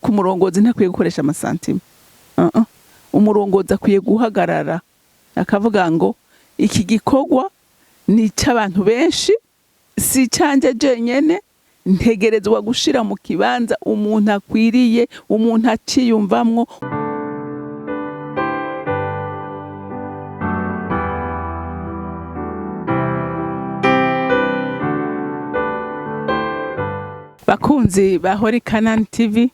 Ariko umurongozi ntakwiye gukoresha ama sentiments. Uh -uh. Umurongozi akwiye guhagarara akavuga ngo iki gikorwa ni icy'abantu benshi, si icyanjye jenyene. Ntegerezwa gushira mu kibanza umuntu akwiriye, umuntu aciyumvamwo. Bakunzi ba Holy Canaan TV,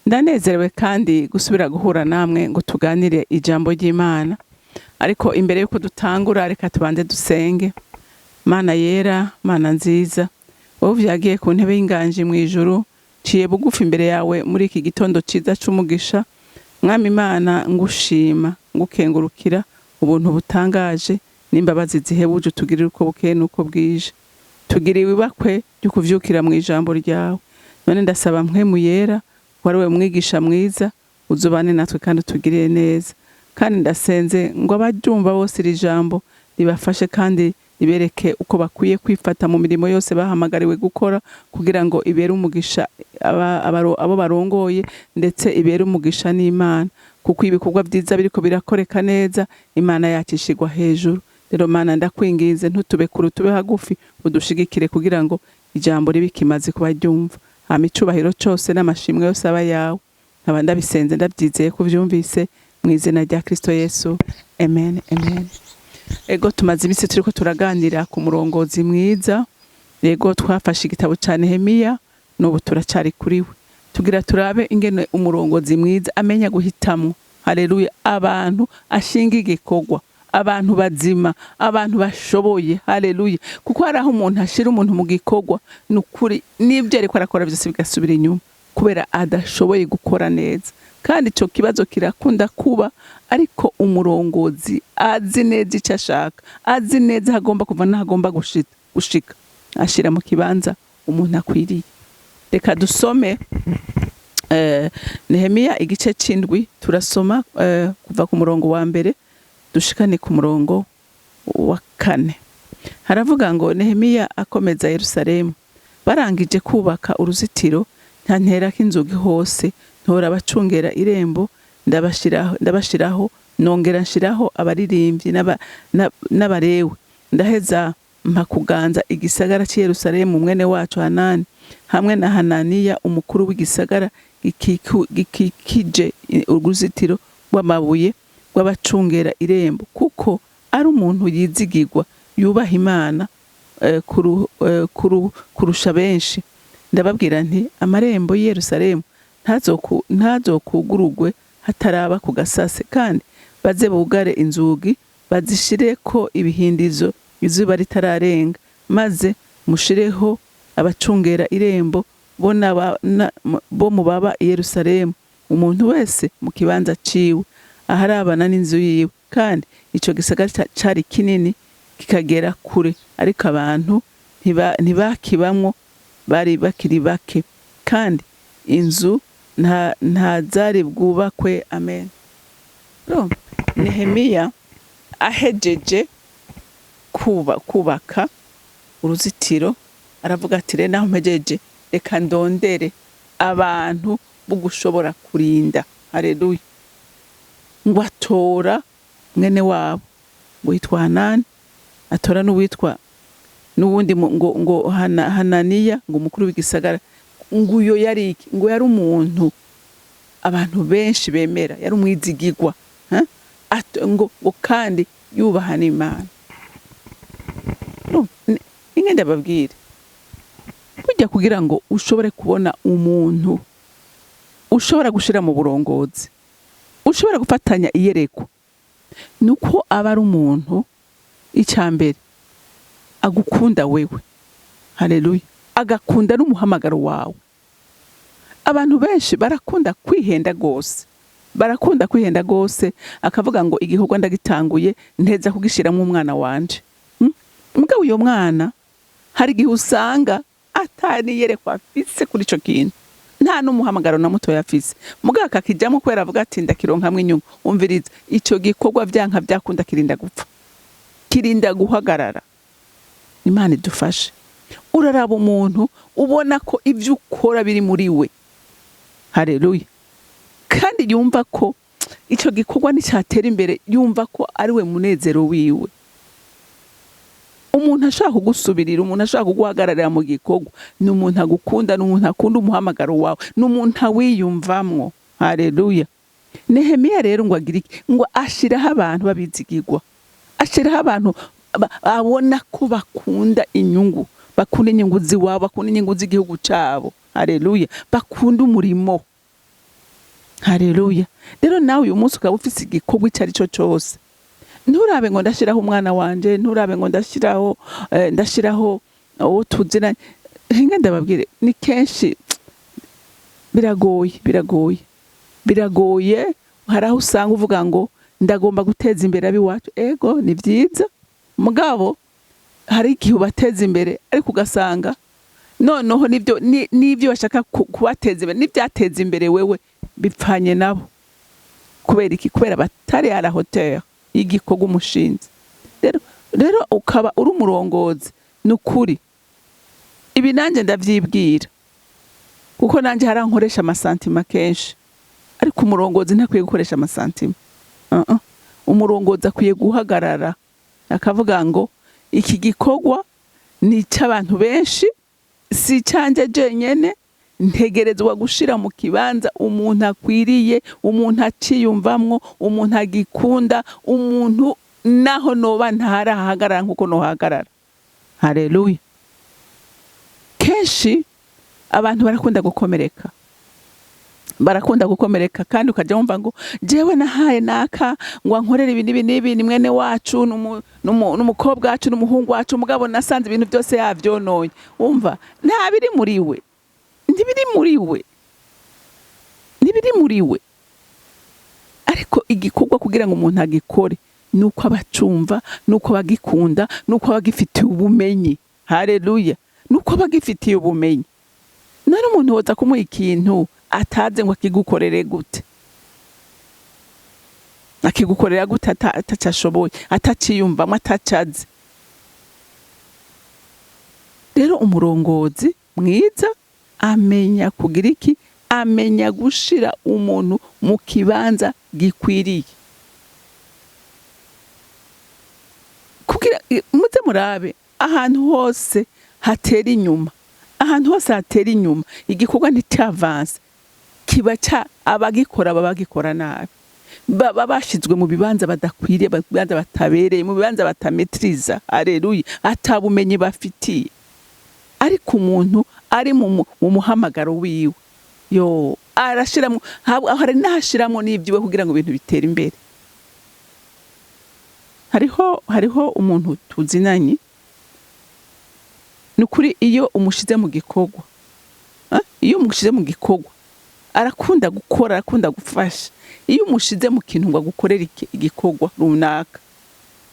ndanezerewe kandi gusubira guhura namwe ngo tuganire ijambo ry'Imana. Ariko imbere yuko dutangura, reka tubanze dusenge. Mana yera, Mana nziza, wowe vyagiye ku ntebe y'inganji mu ijuru, ciye bugufi imbere yawe muri iki gitondo ciza c'umugisha. Mwami Imana, ngushima, ngukengurukira ubuntu butangaje n'imbabazi zihebuje utugirira uko bukeye n'uko bwije. Tugiriwe ibakwe ryo kuvyukira mu ijambo ryawe. None ndasaba Mpwemu Yera, wari we mwigisha mwiza, uzubane natwe kandi utugirire neza. Kandi ndasenze ngo abaryumva bose iri jambo ribafashe kandi ribereke uko bakwiye kwifata mu mirimo yose bahamagariwe gukora, kugira ngo ibere umugisha abo barongoye, ndetse ibere umugisha n'Imana, kuko ibikorwa byiza biriko birakoreka neza, Imana yacu ishigwa hejuru. Rero Mana, ndakwinginze, ntutube kure, tube hagufi, udushigikire kugira ngo ijambo ribe ikimaze kubaryumva. Hama icubahiro cose n'amashimwe yose aba yawe. Nkaba ndabisenze ndabyizeye ko uvyumvise, mu izina rya Kristo Yesu, amen, amen. Ego, tumaze iminsi turiko turaganira ku murongozi mwiza. Ego, twafashe igitabo ca Nehemiya, n'ubu turacari kuri we. Tugira turabe ingene umurongozi mwiza amenya guhitamwo, haleluya, abantu ashinga igikorwa, abantu bazima, abantu bashoboye, haleluya. Kuko hari aho umuntu ashira umuntu mu gikorwa, ni ukuri n'ibyo ariko arakora byose bigasubira inyuma kubera adashoboye gukora neza. Kandi ico kibazo kirakunda kuba, ariko umurongozi azi neza icyo ashaka, azi neza aho agomba kuva n'aho agomba gushika, ashira mu kibanza umuntu akwiriye. Reka dusome Nehemiya igice c'indwi. Turasoma kuva ku murongo wa mbere dushikane ku murongo wa kane. Haravuga ngo: Nehemiya akomeza Yerusalemu. Barangije kubaka uruzitiro, ntanterako inzugi hose, ntora abacungera irembo ndabashiraho, nongera nshiraho abaririmbyi n'abarewe. Ndaheza mpa kuganza igisagara cy'i Yerusalemu mwene wacu Hanani, hamwe na Hananiya umukuru w'igisagara gikikije uruzitiro rw'amabuye rw'abacungera irembo, kuko ari umuntu yizigirwa, yubaha Imana kurusha benshi. Ndababwira nti: amarembo y'i Yerusalemu ntazokugurugwe hataraba ku gasase, kandi baze bugare inzugi, bazishireko ibihindizo izuba ritararenga, maze mushireho abacungera irembo bo mu baba i Yerusalemu, umuntu wese mu kibanza ciwe aharabana n'inzu yiwe. Kandi ico gisagara cari kinini kikagera kure, ariko abantu ntibakibamwo, bari bakiri bake, kandi inzu nta zari bwubakwe. Amen. Urumva, Nehemiya ahejeje kubaka uruzitiro, aravuga ati: rero naho mpejeje, reka ndondere abantu bo gushobora kurinda. Haleluya. Ngo atora mwene wabo ngo yitwa Hanani, atora n'uwitwa n'uwundi ngo Hananiya, ngo umukuru w'igisagara. Ngo uyo yari iki? Ngo yari umuntu abantu benshi bemera, yari umwizigirwa, ha? Ngo kandi yubaha n'Imana. No, inge ndababwire, burya kugira ngo ushobore kubona umuntu ushobora gushira mu burongozi, ushobora gufatanya iyerekwa, nuko aba ari umuntu, icya mbere, agukunda wewe, haleluya, agakunda n'umuhamagaro wawe. Abantu benshi barakunda kwihenda gose, barakunda kwihenda gose, akavuga ngo igikorwa ndagitanguye, nteza kugishiramwo umwana wanje. Mugabo uyo mwana hari igihe usanga ataniyerekwa afise kuri ico kintu, nta n'umuhamagaro na mutoya afise, mugabo akakijamwo kubera avuga ati ndakironkamwo inyungu. Umviriza, ico gikorwa vyanka vyakunda kirinda gupfa, kirinda guhagarara. Imana idufashe. Uraraba umuntu ubona ko ivyo ukora biri muri we, haleluya. Kandi yumva ko ico gikorwa nticyatera imbere, yumva ko ari we munezero wiwe. Umuntu ashaka kugusubirira, umuntu ashaka kuguhagararira mu gikorwa, ni umuntu agukunda, ni umuntu akunda umuhamagaro wawe, ni umuntu awiyumvamwo. Haleluya! Nehemiya rero ngo agire iki? Ngo ashiraho abantu babizigirwa, ashiraho abantu abona ko bakunda inyungu, bakunda inyungu z'iwabo, bakunda inyungu z'igihugu cabo. Haleluya! Bakunda umurimo. Haleluya! Rero nawe uyu munsi ukaba ufise igikorwa icyo ari cyo cyose, nturabe ngo ndashiraho umwana wanje, nturabe ngo ndashiraho uwo tuziranye. Hinga ndababwire, ni kenshi biragoye, biragoye, biragoye. Hari aho usanga uvuga ngo ndagomba guteza imbere ab'iwacu. Ego, ni byiza, mugabo hari igihe ubateza imbere, ariko ugasanga noneho nibyo n'ibyo bashaka kubateza imbere n'ibyateza imbere wewe bipfanye nabo. Kubera iki? Kubera batari à la hauteur y'igikorwa umushinze. Rero ukaba uri umurongozi, ni ukuri ibi nanjye ndavyibwira, kuko nanjye hari aho nkoresha ama sentiments kenshi. Ariko umurongozi ntakwiye gukoresha ama sentiments. Uh -uh. Umurongozi akwiye guhagarara akavuga ngo iki gikorwa ni icy'abantu benshi, si icyanjye jenyene. Ntegerezwa gushira mu kibanza umuntu akwiriye, umuntu aciyumvamwo, umuntu agikunda, umuntu naho noba ntarahagarara nkuko nohagarara. Haleluya! Kenshi abantu barakunda gukomereka, barakunda gukomereka, kandi ukajya wumva ngo jewe nahaye naka ngo ankorere ibi n'ibi n'ibi, ni mwene wacu, n'umukobwa wacu, n'umuhungu wacu, mugabo nasanze ibintu byose yavyononye. Wumva nta biri muri we, ntibiri muri we, ntibiri muri we. Ariko igikorwa kugira ngo umuntu agikore, ni uko aba acumva, ni uko aba agikunda, ni uko aba agifitiye ubumenyi. Haleluya! Ni uko aba agifitiye ubumenyi. None umuntu woza kumuha ikintu ataze ngo akigukorere gute? Akigukorera gute ataco ashoboye, ataciyumvamo, atacazi? Rero umurongozi mwiza amenya kugira iki? Amenya gushira umuntu mu kibanza gikwiriye. Kugira muze murabe ahantu hose hatera inyuma, ahantu hose hatera inyuma, igikorwa nticavance, kiba ca abagikora baba bagikora nabi, baba bashizwe mu bibanza badakwiriye, mu bibanza batabereye, mu bibanza batametriza. Aleluya! Atabumenyi bafitiye. Ariko umuntu ari mu muhamagaro wiwe, yo arashiramo, hari n'ahashiramwo n'ivyiwe kugira ngo ibintu bitere imbere. Hariho umuntu tuzinanye, ni ukuri iyo umushize mu gikorwa, iyo umushize mu gikorwa arakunda gukora, arakunda gufasha. Iyo umushize mu kintu ngo agukorere igikorwa runaka,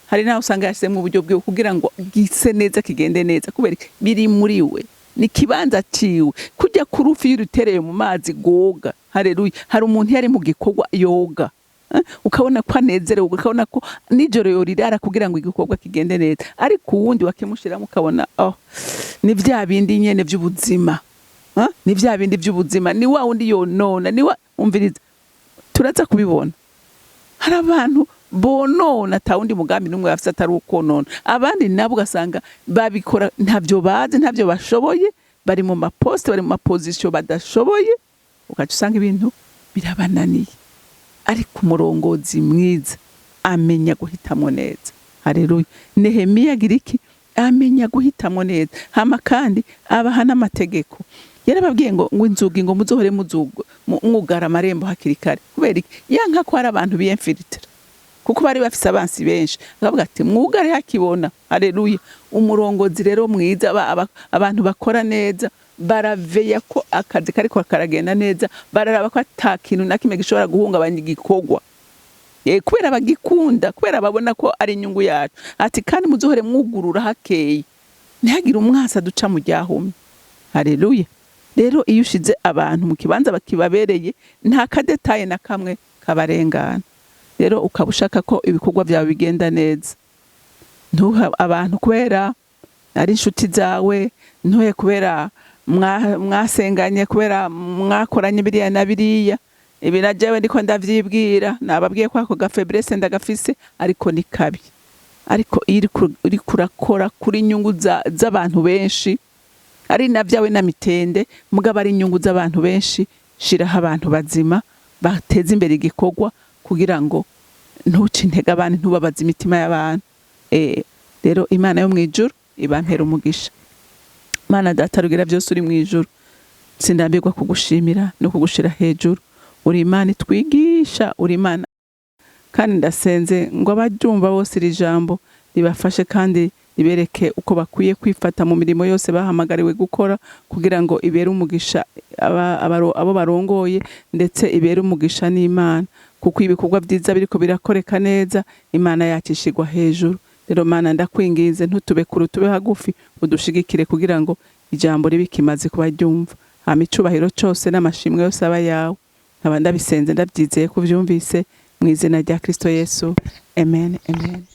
hari naho usanga yashyizemo uburyo bwiwe kugira ngo gise neza, kigende neza. Kubera iki? Biri muri we, ni ikibanza ciwe. Kujya ku rufi, iyo urutereye mu mazi goga. Haleluya! Hari umuntu iyo ari mu gikorwa yoga. Ukabona ko anezerewe, ukabona ko nijoro yorirara kugira ngo igikorwa kigende neza. Ariko uwundi wakimushiramo, ukabona oh, ni vya bindi nyene vy'ubuzima. Ni vya bindi vy'ubuzima, ni wa wundi yonona, ni wa umviriza, turaza kubibona. Hari abantu bonona ata wundi mugambi n'umwe bafise atari ukonona. Abandi nabo ugasanga babikora ntavyo bazi, ntavyo bashoboye, bari mu ma postes, bari mu ma positions badashoboye, ugaca usanga ibintu birabananiye. Ariko umurongozi mwiza amenya guhitamwo neza. Haleluya! Nehemiya agira iki? Amenya guhitamwo neza. Hama kandi abaha n'amategeko. Yarababwiye ngo inzugi, ngo muzohore mwugara amarembo hakiri kare. Kubera iki? Yanka ko hari abantu biyemfiritira, kuko bari bafise abansi benshi. Akavuga ati mwugare hakibona. Haleluya! Umurongozi rero mwiza, abantu bakora neza, baraveya ko akazi kariko karagenda neza, bararaba ko ata kintu na kimwe gishobora guhungabanya igikorwa. Kubera bagikunda, kubera babona ko ari inyungu yacu. Ati kandi muzohore mwugurura hakeye, ntihagire umwasi aduca mu ryahumye. Haleluya! Rero iyo ushize abantu mu kibanza bakibabereye, nta ka détail na kamwe kabarengana. Rero ukaba ushaka ko ibikorwa byawe bigenda neza, ntuha abantu kubera ari inshuti zawe, ntuhe kubera mwasenganye, kubera mwakoranye biriya na biriya. Ibi na jewe ndiko ndavyibwira, nababwiye ko ako ga faiblesse ndagafise, ariko ni kabi. Ariko iyo uriko urakora kuri inyungu z'abantu benshi, ari na vyawe na mitende, mugabo ari inyungu z'abantu benshi, shiraho abantu bazima bateze imbere igikorwa kugira ngo ntuce intege abantu, ntubabaze imitima y'abantu. Rero Imana yo mw'ijuru ibampera umugisha. Mana Data rugira vyose uri mw'ijuru, sindambirwa kugushimira no kugushira hejuru. Uri Imana itwigisha, uri Imana, kandi ndasenze ngo abaryumva bose iri jambo ribafashe kandi ribereke uko bakwiye kwifata mu mirimo yose bahamagariwe gukora, kugira ngo ibere umugisha abo barongoye, ndetse ibere umugisha n'Imana, kuko ibikorwa vyiza biriko birakoreka neza, Imana yacu ishigwa hejuru. Rero Mana, ndakwinginze, ntutube kure, tube hagufi, udushigikire kugira ngo ijambo ribe ikimaze kubaryumva. Hama icubahiro cose n'amashimwe yose aba yawe. Nkaba ndabisenze ndabyizeye ko uvyumvise, mu izina rya Kristo Yesu, amen, amen.